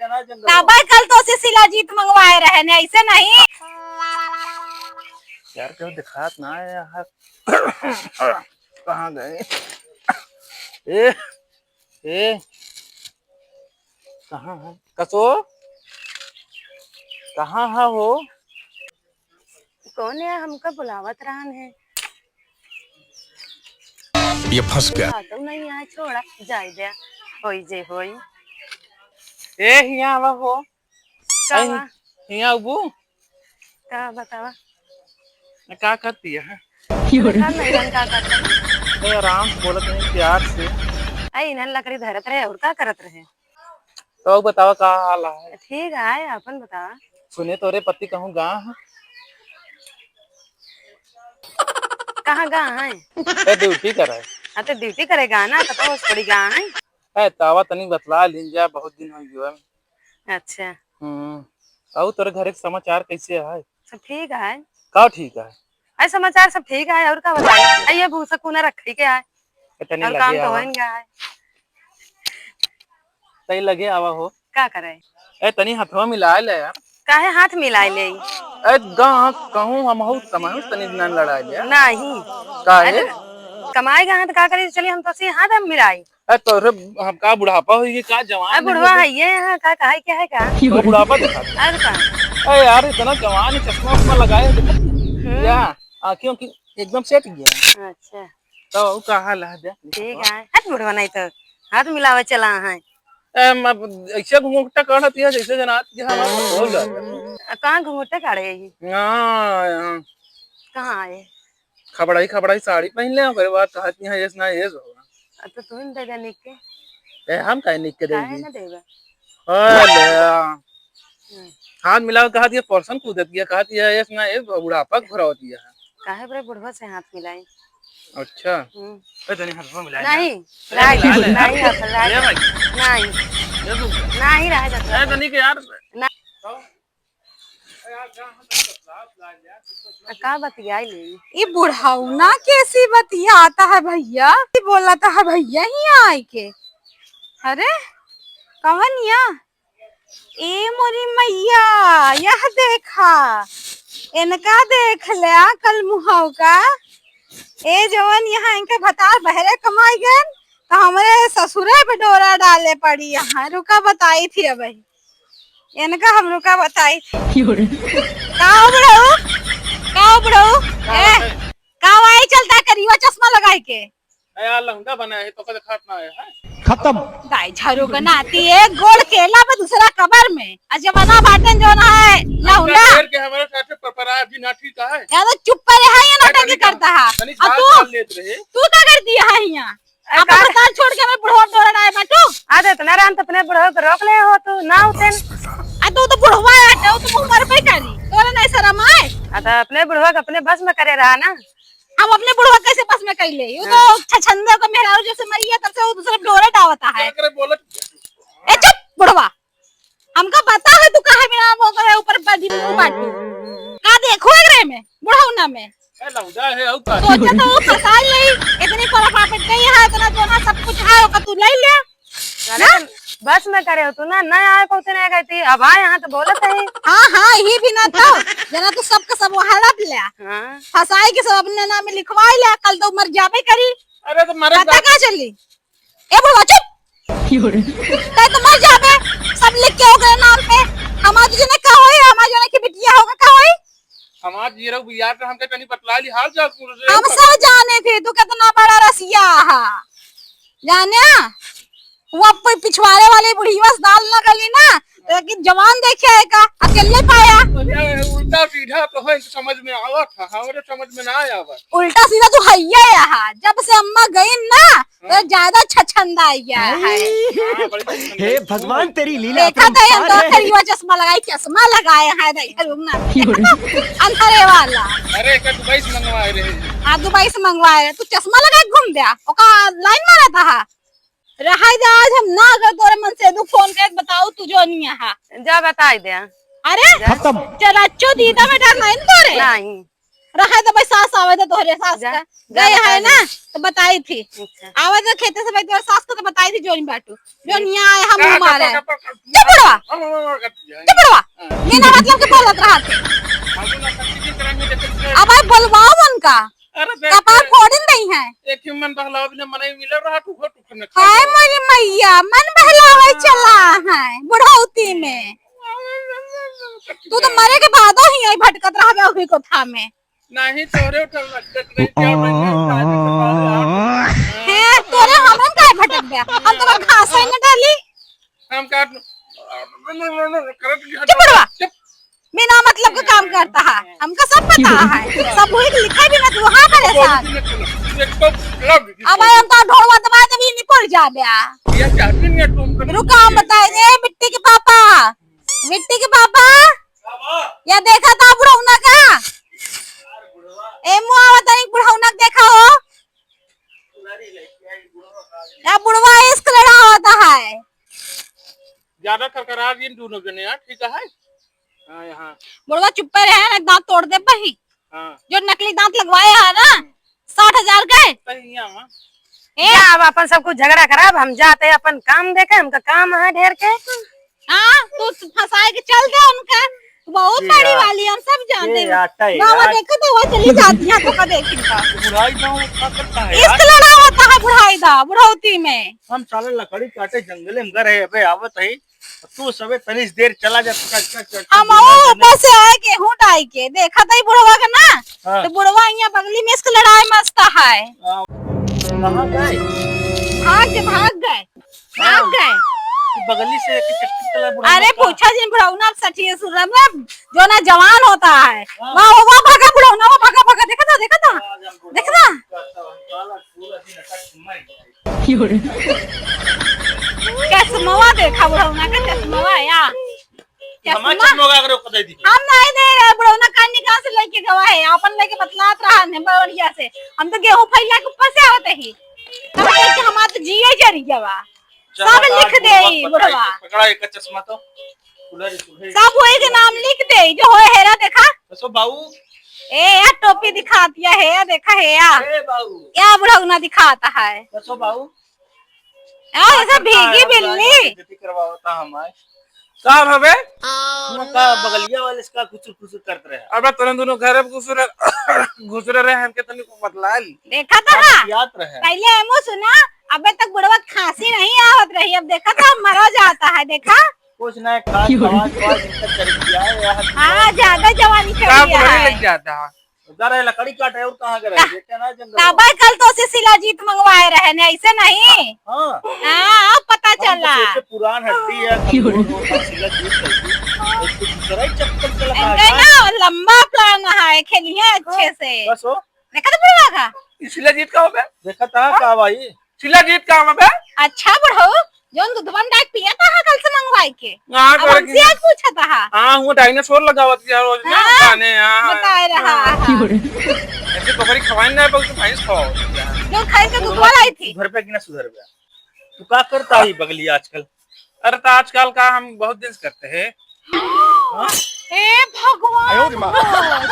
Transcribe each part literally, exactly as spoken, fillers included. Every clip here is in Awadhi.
तबे कल तो से शिलाजीत मंगवाए रहे ने, ऐसे नहीं। यार, क्यों दिखात ना है यार? कहाँ गए? ए, ए, कहाँ है? कसो? कहाँ है हो? कौन है? हमका बुलावत रहन है। ये फंस गया। हाँ, तो नहीं आए, छोड़ा, जाए दे, होई जे होई। ए, हियाँ आवा हो। का आई, बा? हियाँ आबू। का बतावा? ना, का करती है? का नहीं, हम का करते हैं? ए, आराम से बोलत नहीं, प्यार से। आई, इन्हन लकड़ी धरत रहे और का करत रहे? तो बतावा, का हाल है? ठीक है, अपन बतावा। सुने, तोरे पति कहूँ गा है? कहाँ गा है? ए, ड्यूटी करे। हाँ, तो ड्यूटी करेगा ना, तो, तो थोड़ी गा है। ए, तावा तनी बतला लीन जा, बहुत दिन हो गयो है। अच्छा। हम्म। और तोरे घर के समाचार कैसे है? सब ठीक है। का ठीक है? अरे, समाचार सब ठीक है, और का बताई? अरे, ये भूसा कूना रखे के है। ए, तनी और काम लगे तो आवा। होइन गया है। तनी लगे आवा हो। का करे? ए, तनी हथवा मिला ले यार। काहे हाथ मिलाए ले? ए, गा कहूँ हम हो, तमहू तनी दिन लड़ा ले। नहीं। काहे? अरे, कमाए गए हैं तो का करी? चलिए, हम तो से हाथ हम मिलाई। ए, तोरे हम का बुढ़ापा होई कि का जवान अब नहीं बुढ़वा होई? है ये यहाँ का, का है, क्या है का? तो बुढ़ापा दिखा दे। अरे का? ए यार, इतना जवान है, चश्मा उश्मा लगाए है, देखा? हम्म। या, आँखें की एकदम सेट गया। अच्छा। तो वो का हाल है, देख। ठीक है। हट बुढ़वा, नहीं तो हाथ मिलावे चला है। ए, म-, अब ऐसे घूंघटा काढ़त है, जैसे जनात के हमारा हो जाता। आ, कहाँ घूंघटा काढ़े है ये? हाँ, हाँ। कहाँ आए? खबड़ाई, खबड़ाई साड़ी पहन ले, ओकरे बाद कहत कि हाँ, yes ना, yes होगा। अब तो तुम दे दे निक के। ए, हम काहे निक के काहे देगी? ना देबा? अरे, हम्म। हाथ मिलाओ, कहत ये पर्सन कूदत गया, कहत ये yes ना, yes बुढ़ापा घुरावत गया है। काहे बरे बुढ़वा से हाथ मिलाई? अच्छा। हम्म। ए, तनी हाथ में मिला नहीं, ले। ए, राय मिला ले। नहीं, अपन राय ये भाई। नहीं। ये तू। नहीं, राय दे। ए, तनी के यार। ना। तो? आ, का बतियाई ले? ई बुढ़ौना कैसी बतियाता है भैया? ई बोलता है भैया ही आए के। अरे, कवन या? ए मोरी मैया, यह देखा, इनका देख ल्या कल मुहाव का। ए जवन यहाँ इनके भतार बहरे कमाई गन, तो हमरे ससुरे पे डोरा डाले पड़ी यहाँ। रुका बताई थी अबही। इनका हम रुका बताई थी। का हो बुढ़ऊ? का हो बुढ़ऊ? का ए, बात है? का वाई चलता करीवा चश्मा लगाई के? ए यार, लौंडा बना है, तो कदे खात ना आया है। खत्म। दाई झारू का नाती, एक गोड़ केला में, दूसरा कबर में। आ जमाना बाटन जौन है, लौंडा। शेर के हमारे साथ में परपरा जी ना ठीक है। यार, तो चुप पर है, ये नाटक करता है। तनी और झाल तू, झाल लेत रहे। तू का कर दिया है यहाँ? ए, अपन का बताल छोड़ के हमें बुढ़वा डोरा डाए बाटू। आ तो इतना राम तो अपने बुढ़वा को रोक ले हो तू, ना उठे। आ तू तो बुढ़वा है, तू तो उम्र पे करी। तोरे नहीं शरम आए? आ तो अपने बुढ़वा को अपने बस में करे रहा ना। हम अपने बुढ़वा कैसे बस में कर ले? वो तो हाँ। छछंदर का मेहरारू जैसे मरी है, तब से वो दूसरा डोरा डावता है। का करे बोलत? ए चुप, बुढ़वा। हमका बता है तू काहे बिना वो करे ऊपर बदी मुंह बाटू। का देखो एकरे में, बुढ़ौना में। ए, लौंडा है, अउ का? सोचा तो वो फंसा ले, इतनी पर पापट नहीं है, इतना जोना सब कुछ है, ओका तू ले ले। अरे, ना? तो बस में करे हो तू ना, ना आए को उतने गई थी, अब आए यहाँ तो बोलत है। हाँ, हाँ, ये भी ना तो, जना तू सबका सब वहाँ रख ले। हाँ। फंसाई के सब अपने नाम में लिखवाई ले, कल तो मर जाबे करी। अरे, तो मरे पता का चली? ए बुढ़वा, चुप। तै तो मर जाबे, सब लिख के ओकरे नाम पे। हमार जने का होई, हमार जने की बिटिया होगा का होई? हमार जीरो बियाह तो हमके तनी बतला ली हाल चाल पूरे से। हम सब जाने थे तू कितना बड़ा रसिया हा। जाने? वो अब कोई पिछवाड़े वाली बुढ़िया से दाल ना गली ना, लेकिन जवान देखे है का, अकेले पाया। अरे, उल्टा सीधा तो है, समझ में आवत है, हमरे समझ में ना आवत। उल्टा सीधा तू हइये यहाँ, जब से अम्मा गई ना, तो हाँ। ज्यादा छछंदा गया है। हाँ, बड़ी छछंदा। हे भगवान, तेरी लीला देखा तो ये अपरंपार है। करिया चश्मा लगाई, चश्मा लगाए हैं, देखा तुम ना। अंधरे वाला। अरे, एक दुबई से मंगवाए रहे। हाँ, दुबई से मंगवाए रहे। तू चश्मा लगाए घूम दिया, ओका लाइन मारा था। रहाई दे, आज हम ना, अगर तोरे मन से दू फोन करके बताऊ, तू जो नहीं आहा। जा बताई दे। अरे, जा। खत्म। चल, अच्छो दीदा में डर नहीं न तोरे। नहीं। रहे तो भाई, सास आवे तो तोहरे सास जा, का। जा गए बताई है ना, दे। तो बताई थी। अच्छा। आवे तो खेते से भाई, तोहरे सास को तो बताई थी, जोन बाटू। जोन ए, यहाँ आए, हम का, मुँह का, मारे। का, का, का, चुप रहा। हम, हम, हम, हम, चुप रहा। हाँ। बिना मतलब के बोलत रहा थे। हम लोग का किसी तरह में देखते हैं। अब भाई बोलवाओ उनका। अरे देख, कपार फोड़िन नहीं है। एक ही मन बहलावा बिना मनई मिले रहा, तू हो, तू खन्ना खा हाय ले। मोरी मैया, मन बहलावे हाँ। चला है बुढ़ौती में। तू तो मरे के बादो ही यही भटकत रहबे वही कोठा में। नहीं, तोरे उठल भटकत नहीं, क्या बढ़िया उठा दे तो बाहर आ। हे, तोरे हमन काहे भटकबे? हम तो घास ही न डाली। हम का करत चुप रहा। चुप। बिना मतलब के काम करता है, हमका सब पता है, सब वही के लिखा भी ना तू वहाँ परेशान। एक तो अब हम तो ढोलवा दबा दबी निकल जाबे। ये चाहती नहीं है तुम कर। रुका, हम बताए दे, बिट्टी के पापा, बिट्टी के पापा, या देखा था बुढ़ौना का, ए मुआ बताई बुढ़ौना के देखा हो, या बुढ़वा इश्क लड़ा होता है। ज्यादा खरखरा जिन दोनों जने यार, ठीक है? हाँ, यहाँ। बुढ़वा चुप्पे रहे ना, दांत तोड़ दे बही। हाँ। जो नकली दांत लगवाए है ना, साठ हजार के। सही है, हाँ। ए? जा, अब अपन सब कुछ झगड़ा खराब, हम जाते हैं अपन काम देखे, हमका काम है ढेर के। हाँ, तू फंसाए के चल दे उनका, तू बहुत ये बड़ी यार, वाली, हम सब जानते ये हैं। आटा है बाबा यार। देखो तो वो चली जाती है, तो का देखी का। बुढ़ाई गाँव का करता है इश्क यार। लड़ा होता है बुढ़ाई दा, बुढ़ौती में। हम साले लकड़ी काटे जंगले में गए रहे, अबे आवत है। तू सबे तनी देर चला जा, चल, चल, चल, चल, हम दुनिया वो जने। ऊपर से आए गेहूं डाई के, देखा था बुढ़वा का ना, हाँ। तो बुढ़वा यहाँ बगली में इसके लड़ाई मस्त है। हाँ। कहाँ गए? भाग गए, भाग गए, भाग हाँ। गए। तू बगली से एक चक्कर चला बुढ़वा अरे का। पूछा जिन बुढ़ौना अब सठिए सुरम में जो ना जवान होता है, हाँ। वह, वह भागा बुढ़ौना, वह भागा, भागा, देखा था, देखा था, हाँ, जब देखा था। बुढ़वा का तो हम साला पूरा दिन अटक मर गए। चश्मवा देखा बुढ़ौना का, चश्मवा या। हमार चश्मा? चश्मा का अगर ओकर दे दी। हम नहीं दे रहे, बुढ़ौना कान निकाल से लेके गवा है, अपन लेके बतलात रहा है बढ़िया से। हम तो गेहूं फैला के ऊपर से आवत ही। तब तक हमार तो जिए जरी गवा। चला सब तो आज लिख दे बुढ़वा ई पकड़ा बुढ़वा। एक, पकड़ा एक चश्मा तो। खुला रे, खुला रे। सब वही के नाम लिख दे, जो होए हेरा देखा। तो सो बाऊ। ए, या टोपी दिखा दिया है, या देखा है, या। ए बाऊ। या बुढ़ौना दिखाता है। तो सो बाऊ। आ, ऐसा भीगी बिल्ली। बेइज्जती करवावता हमार। का हवे? हम का बगलिया वाले से का खुसुर खुसुर करत रहे। अबे तोरे दोनों घरे में घुसुरे, घुसुरे रहे, हमके तनी को बतला ली। देखा था का ना? बतियात रहे। पहले एमो सुना, अबे तक बुढ़वा खांसी नहीं आवत रही, अब देखा था मरा जाता है, देखा? कुछ ना, खास आवाज, आवाज इनका चढ़ गया है, यार। हाँ, ज्यादा जवानी चढ़ का गया बुढ़ाई है। लग जाता है। उधर है, लकड़ी काटे और कहाँ के रहे? का-, देखे ना जंगल में। तबे कल तो से शिलाजीत मंगवाए रहे ने, ऐसे नहीं। हाँ। हाँ, अब पता हम तो चला। सोचे पुरान हड्डी है, कमजोर होता, शिलाजीत कर दी। एक तो दूसरा ही चक्कर चला इनका है। ना लंबा plan है, खेलिए अच्छे हाँ, से। बस हो। देखा था पूरा का? ई शिलाजीत का हो बे? देखा था हाँ? का भाई? शिलाजीत का हो बे? अच्छा बुढ़ऊ, जौन दूधवा में डाल पिया था कल से मंगवाई के। हाँ, अब तोरा हमसे की आज पूछा था। हाँ, वो डायनासोर लगावत है रोज ना, हाँ, खाने, हाँ, बताए रहा, हाँ। हाँ। ऐसे बकरी खवाए ना, बल्कि भैंस खवाओ। जो खाए के दूधवा लाई थी। सुधर पे कि ना सुधर पे? तू का करता है बगली आजकल? अरे, तो आजकल का हम बहुत दिन से करते हैं। हाँ? हे भगवान आयो रे माँ। हो,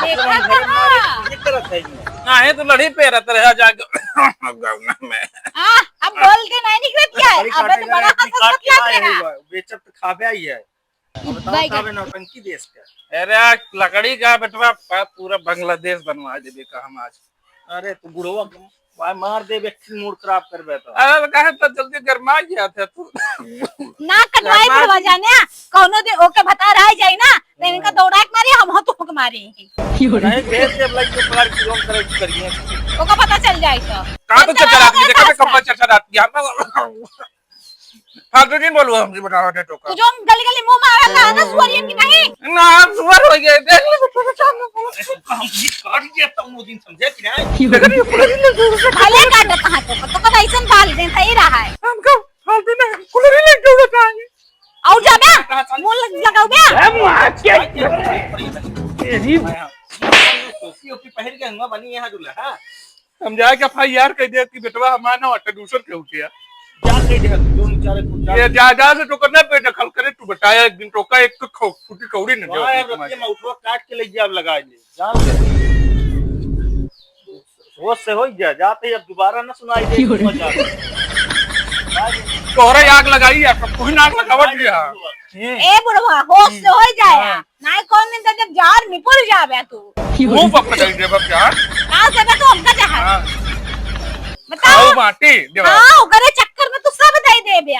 देखा कहाँ? ये करत है ये। ना, ये तो लड़ी पे रहता रहा जाके गौना में। आ, अब बोल के नहीं निकलत क्या है? लकड़ी अबे तो काटेगा, बड़ा लकड़ी हंसत काट के लाग लाए रहा। हैं, बेचब तो खाबे आई है। अब बताओ, बैगन। खाबे नौटंकी देश का। अरे, लकड़ी का बेटवा, प-, पूरा बांग्लादेश बनवा देबे का हम आज। अरे, तू बुढ़वा भाई मार दे, व्यक्ति मूड खराब करबे तो। अरे, काहे तो जल्दी गरमा गया था तू। ना कटवाई गरमा बुढ़वा जाने, कौनो दिन ओके बता रह जाई ना, तो इनका हाँ। दौड़ा के मारी, हम हो तुमको मारी। नहीं, भेज दे, अब लाइक जो पकड़ के लोन करे, करिए। ओका पता चल जाई तो। कहाँ तो चल चला रहा है? देखा तो कंबल चल चला रहा है। फालतू जिन बोलू हमसे बतावा दे तो का। तू जो गली गली मुंह मारा था ना सुअरियन की नहीं? ना, सुअर हो गए, देख ले तो छोटा चांद बोलो। अरे, तुमका हम ये काट दिया तब वो दिन समझे कि नहीं? देखा नहीं, पूरा दिन में जोर से भले काटत हाथ को, तो कब ऐसन बाल दे सही रहा है। हमका फालतू ना, कुलरी ले जोर से आए। और जा बे, कहाँ से? मुंह लग-, लगाओ बे। ए, माँ के। तेरी टोपी ओपी पहन के हंगा बनी यहाँ दूल्हा, हाँ? हम जाए के एफ आई आर कह दिया कि बेटवा हमार ना हटे, दूसर के उठिया। जा कह दे, जो बेचारे को जा ये जा, जा से तो करना पे दखल करे, तू बताया एक दिन तो का एक तो खौ-, फूटी कौड़ी न दे वाह, यार, तुम्हारे। रतिया में उठवा काट के ले जा, अब लगा ले। जान ले। होश से होई जा, जाते ही अब दोबारा न सुनाई दे। तोहरे आग लगाई है, सब कुछ नाक लगावत लिया। हम्म। ए बुढ़वा, होश से होई जाए। हाँ। नाहीं कौन दिन तो जब जहर निपुल जाबे तू। मुंह पर पकड़ देबा प्यार। का देबे तू हमका जहर? हाँ। बताओ। खाऊ बाटी देबा। हाँ, ओकरे चक्कर में तू सब दे देबे।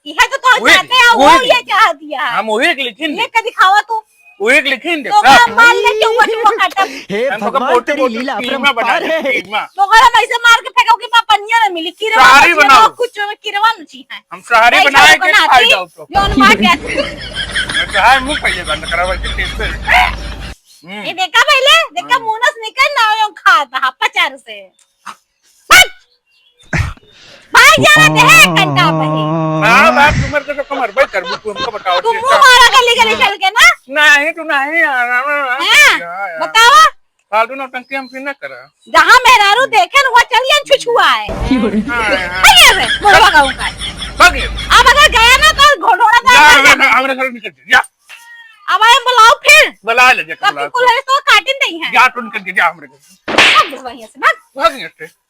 इहे तो तोहर वही, चाहते हैं, वही वो देख। ये चाहत है। हम वही एक लिखिन ये दे। कभी खावा तू। वही एक लिखिन दे, तो सब। का मान ले कि ऊपर से वो काटब। हे हम तो भगवान, पोटी तेरी पोटी लीला कीमा बना अपरंपार दे, है। कीमा। तो अगर हम ऐसे मार के फेंको कि माँ पनिया में मिली, किरवा सारी मछली बनाओ। हो, कुछ में किरवा मछली है। हम सारी ऐसा बनाए के बनाती, खाई जाओ तो। जौन मार के आती। मैं तो हाय मुंह पहले बंद करा, वैसे टेस्ट है। हम्म। ये देखा पहले, देखा हाँ। मुंह से निकल ना हो, यूं खाता है, पचार से। भाग! भाग जाना दे, कंटा बही। हाँ, बाप, तू मेरे को तो कमर भाई कर, तू हमको बताओ, तू ठीक मुंह है। मारा गली गली चल के ना। नहीं, तू नहीं, यार, यार, यार, हाँ, यार, यार। बतावा। फालतू नौटंकी हमसे ना करा। जहाँ मेहरारू देखे न, वहाँ चल जान छुछुआ है। हाँ, हाँ। भाग यहाँ से, बुढ़वा गाँव का। भाग यहाँ। अब अगर गया ना, तो घोड़ोड़ा जा, जा, जा। हमरे, हमरे घर निकल जा। अब आए बुलाओ फिर। बुला ले, जा, तब बुला। तू कुल है तो काटिन नहीं है। जा, तू निकल के जा हमरे घर से। भाग बुढ़वा यहाँ से, भाग। भाग यहाँ से।